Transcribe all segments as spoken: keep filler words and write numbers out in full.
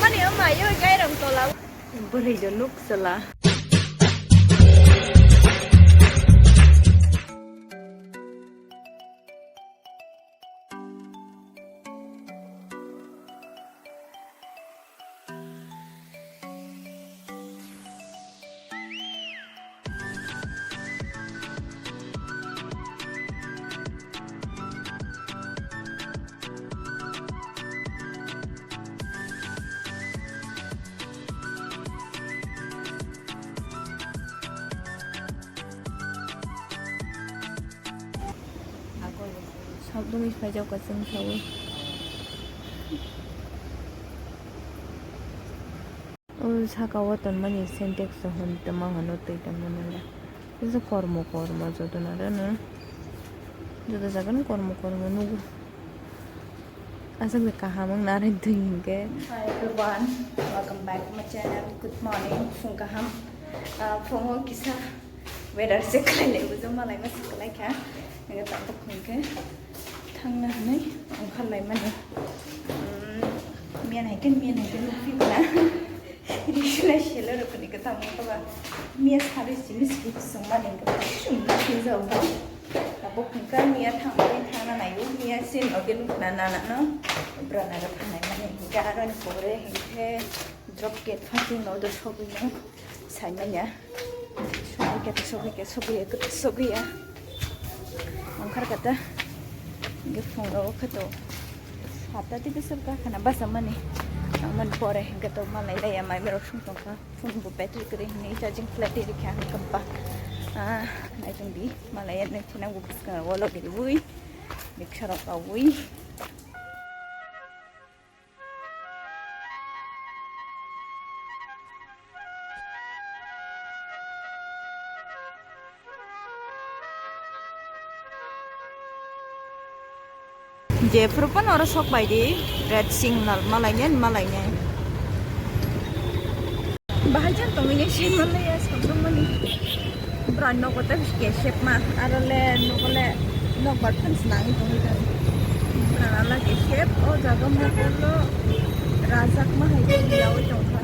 Mani o mayo gairong tola. Bwrwi do nuk chwla. Sabdongwi phaijak kwchwng sawi. O saka o tonmani Sintex hwn tongma hwno twi tongmani le. Kisa kormo kormo joto narwkno. Joto jagano kormo kormo nugo. Aswk kaham wng narwk twi hinkhe. Hi everyone, welcome back to my channel. Good morning, phung kaham. Ah, phungo kisa weather check khlai lai, bujo malai ma check khlai kha. Nang tabuk hinkhe thangna hwnwi ongkhar lai mani. Umm, miyan hai khe, miyan hai khe nukphi mano. Risila selo rokni kwthang wngkha ba. Miya sari simi sri songmani wngkha ba. Sumna sijao ba. Abo hwnkha miya thangmani thangna naio. Miya sin ogen na na na no. Brana rok thangnai mani hwnkha aroni pore hwnkhe drop gate phating no do sogwi no. Saimanya. Sogwi khe, sogwi khe, sogwi khe, sogwi ya. Ongkhar kata. Hingke phone rok khe to. Hapta tei bwswk kakhana basa mani. Ang mani pore hingke to malai laiya mai borok sung tongkha. Phone bo battery kwrwi hwnwi charging flat ri kha hwnkhe ba. Ah, naitung di. Malai ya nai thina bo bwskango logirwi. Riksha rok kaui. Jephru phano oro sok bai di, red signal malainai malainai. Bahai jan tongwi nai se manlai ya, sabjak mani. Bwrani nogo tei kesep ma, aro le nogo le nokbar phan se nangwi tongwi tong. Bwrani ala kesep, o jaga mokol o rajak ma hai tei yaui tongkha.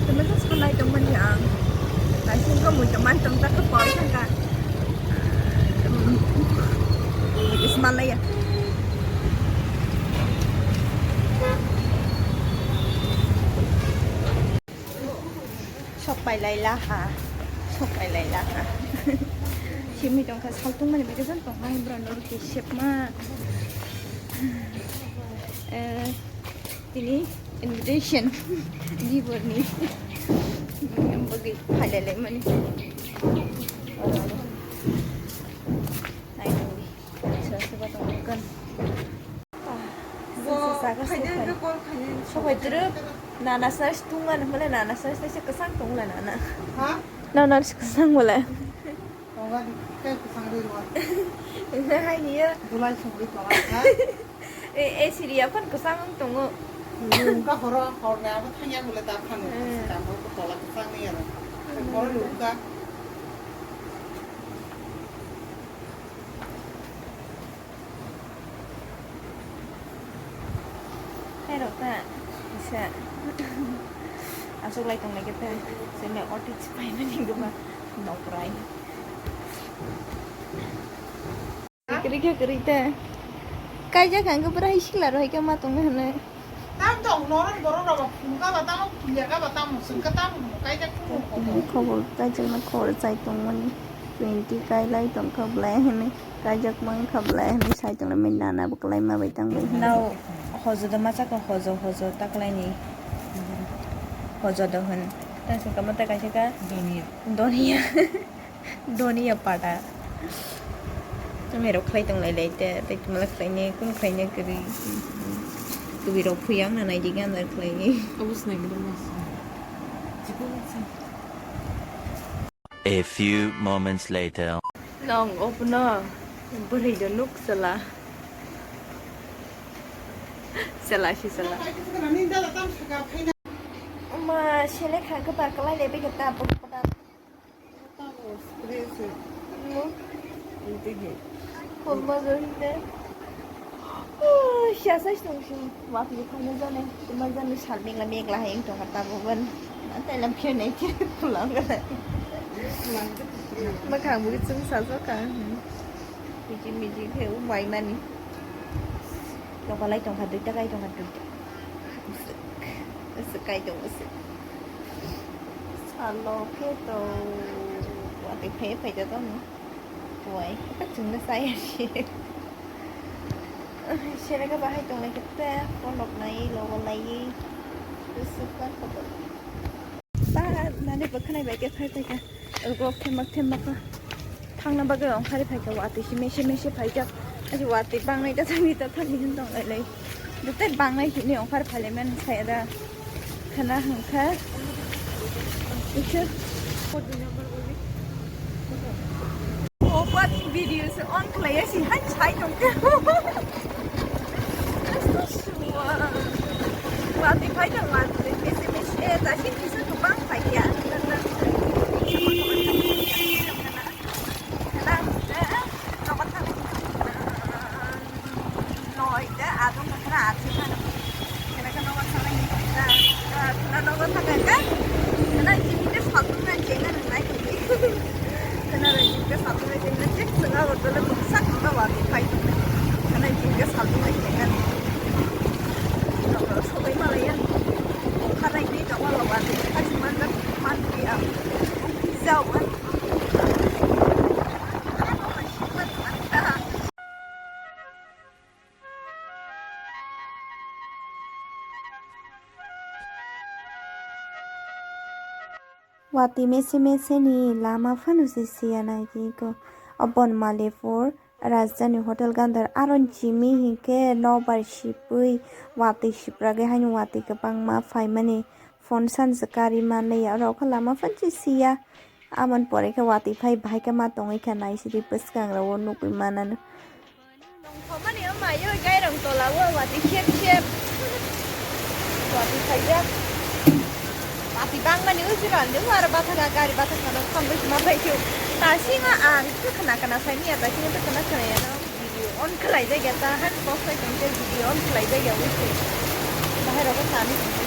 Tei masa sanai tongmani ang. Naising khe mui tongmani tongjakha pal thangkha. Mui tei se manlai ya. Sok pai lai laha, sok pai lai laha. Simi tongkha saltung mani bai khe jan tongma hwnbra norok kesep ma. Eh, tini invitation. Jiborni. Bagwi phailai lai mani. Naitongdi. Soba tongkha. Bo khaina hwnkhe call khaina. Sobai twrwk nana sa tungma nang male nana sa sa kwchang tongla nana. Ha? Nana sa kwchang male. Tonga di kai kwchang ri rwa. Hai niya. Bulai songri tonga ha. E, e, siriya phan kwchang wng tongo. Wngkha horo, horni abo thangya bole da phano. Hmm. Kamo ko tola kwchang ni aro. Hmm. Horo wngkha. Hai rok ta, isa. Aswk lai tong lai khe ta, sini otis pai mani guma nokrai. Kwrwi khe kwrwi ta. Kaijak ang khe bwrwi sikla rw hai khe ma tong hwnwi. Tam tong norok borok rok phunukha ba tamo, phunuyakha ba tamo, swngkha tamo, kaijak phunukha. Khobor kaijakna khobor chai tongmani. Twenty kailai tongkha belai hwnwi. Kaijak mankha belai hwnwi sai tonglaimani nana bo kwlaima bai tangbai hwnwi. Nao hojo do masa kha hojo, hojo taklaini. Hojo do hwn. Tang swngkha mata kaisa kha. Doniya. Doniya. Doniya pada. Tamo rok khlai tong lai lai te, tei tamo khlai ne, kun khlai ne kwrwi. Twi rok phuya wngna nai di gana khlai ne. Abo se nai gana mas. Chikon se. A few moments later. Nong obono bwrwi do nuk chwla. Chwla si chwla. Ma selek ha kwtal kwlai le beke ta bo kwtal. Tamo spray se. No. Inti he. Kolma jo hinde. Siya sai tong si, watwi phaina jani, tuma jani sal megla megla hai wng tongkha tabuk ban. Antai lam khe nai khe pulang ga. Makhang bo chwng sajak kha. Miji miji khe o mai mani. Tongkha lai tongkha, duita kai tongkha, duita. Usuk, usuk kai tong usuk. Salo khe to watwi phai phai da tong. Wai, chwngno chaya si. Sele khe bahai tonglai khe te, kolok nai, logo lai. Usuk kan kotor. Ba, nani bo khwnai bai khe phai phai kha. Rok themak themak kha. Thangna bagwi ongkhari phai kha, watwi si mese mese phai jak. Aji watwi bangnai ta thani ta thani hin tong lai lai. Dete bangnai hini ongkhar phai lai man sai da. Khana hwnkha. Ise. Open video se on khlaiya si hai sai tong kha. Watwi phai tong watwi mese mese ta si kisa kwbang phai ya. Khana hwnkha. Nogo thangwi, noi ta adong khana achi khana. Khana khe nogo thangwi, khana nogo thangwi khe, khana jini khe saltung na jengna nai khe. Khana jini khe saltung na jengna jek swnga bo tole moksa khana wa khe phai tong. Khana jini khe saltung na jengna. Nogo sobai malaya. Khana ini tong wala wa khe phai man man ya. Jao. Watwi mese mese ni lama phano se siya nai khe ko. Obon Malipur Rajdhani Hotel Gandhar aron chimi hinkhe nobar sipui watwi sipragwi haino watwi kwbangma phaimani phone sanjwk kari manliya. Oro khe lama phano se siya. Amoni pore khe watwi phai bahai khe ma tongwi kha naisidi bwskangrok o nugwi manano. Nongkhormani o maio gairong tola o watwi sep sep. Watwi phaijak. Watwi bangmani o jora nung aro bathaka gari bathaka no khambai ma bai khe. Tasingo ang khe khna khna saimanya tasingo khe khna khna ya no. Video on khlai jagya ta, hai post khai tong khe video on khlai jagya wi se. Bahai rok sani tong khe.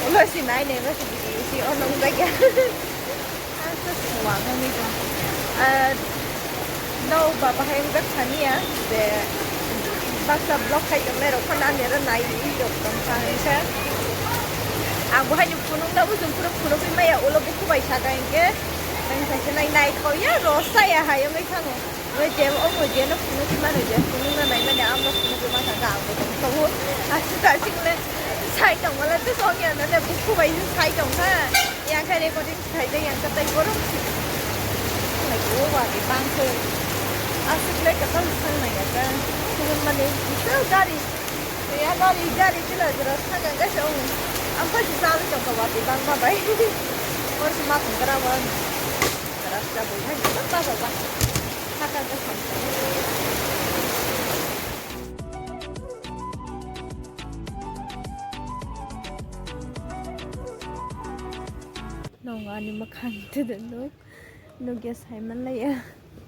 Ulo si nai nai ba si video si on nong jagya. Ang se suwa nang ni tong. Ah, no ba bahai wng jak sani ya je baksa vlog khai tong nai rok pha nang ya nai wi rok tong kha hai se. Ang bahai ni phunuk na bujung phunuk phunuk wi maya ulo bukhu bai saka hinkhe. Ang sa se nai nai khau ya ro sa ya hai wngwi thango. Oi je, omo je no phunuk mano je, phunuk na nai mani, ang no phunuk ma thang kha, ang bo tong tong o. Aswk aswk le sai tong mala, to song ya na le, bukhu bai sai tong kha. Yang kha recording sai de, yang kha tai borok si. Like, o wa de bang khe. Aswk le kwtal sang nai ya ta. Phunuk mani, bisa gari. Ya gari, gari chila jora thang ang kha se ong. Ang kha si sa le tong kha wa de bang ma bai. Or si ma tong kra wa. Rasta bo hai ba ba ba. Thaka ga sam. Nong ani makhang tudu nuk. Nuk ya saiman laya.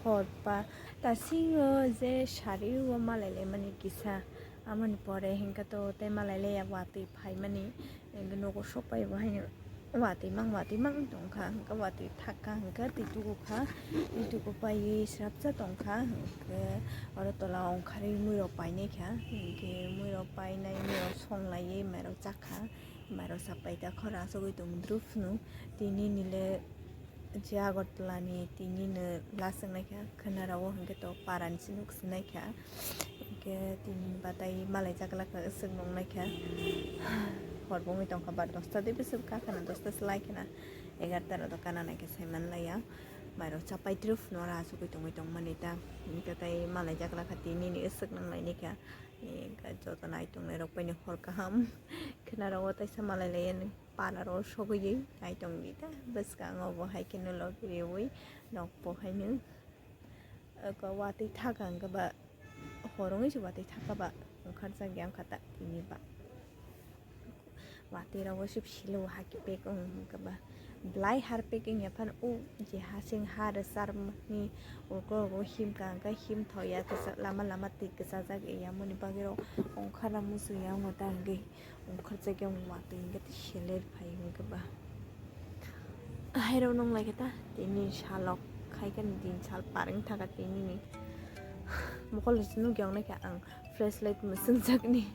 Hor pa. Tasingo je sari o malai lai mani kisa. Amoni pore hinkhe to tei malai laya watwi phaimani. Hinkhe nogo sok pai bo haino watwi mang watwi mang tongkha, hinkhe watwi thakha, hinkhe twi tuku kha, twi tuku paiwi srapsa tongkha, hinkhe oro tola ongkharwi muirok painai kha, hinkhe muirok painai, muirok songlaiwi mairok chakha, mairok sapai ta khoro asugwi tong druph phano, tini nile. Je Agartala ni tini no last wng naikha, khwnarao hinkhe to para ni se nuk se naikha, hinkhe tini batai malai jak lakha, swk nung naikha, hor bo wngwi tongkha, bar dosta de bwswk kha khana, dosta se lai khana, egarta rok to kana naikha, saiman laiya, mairok chapai twrwk phano oro achugwi tongwi tongmani ta, hinkhe tai malai jak lakha, tini ni swk nung lai naikha, hinkhe joto nai tongnai rok bai ni hor kaham, khwnarao taisa malai laiya ni. Parlor o sogwi nai tong di ta, bwskango bo hai kheno logi riwi nok bo haino, oko watwi thaka hwnkhe ba, hor wngwi se watwi thaka ba, ongkhar jak ya wngkha ta tini ba. Watwi rogo sip silo haki pek wng khe ba. Blai har pek wng ya phano o je hasing ha rwchar ni ukulok o him ka him thoya kisa lama lama twi kwchajak ya moni bagwi rok ongkhar na musu ya wng ta hwnkhe ongkhar jak ya wng watwi hwnkhe tei seler phai wng khe ba. Hairok nung lai khe ta tini salok khai khe din sal par wng thaka tini ni mokol ni nuk ya wng nai khe ang flashlight mwswng jak ni.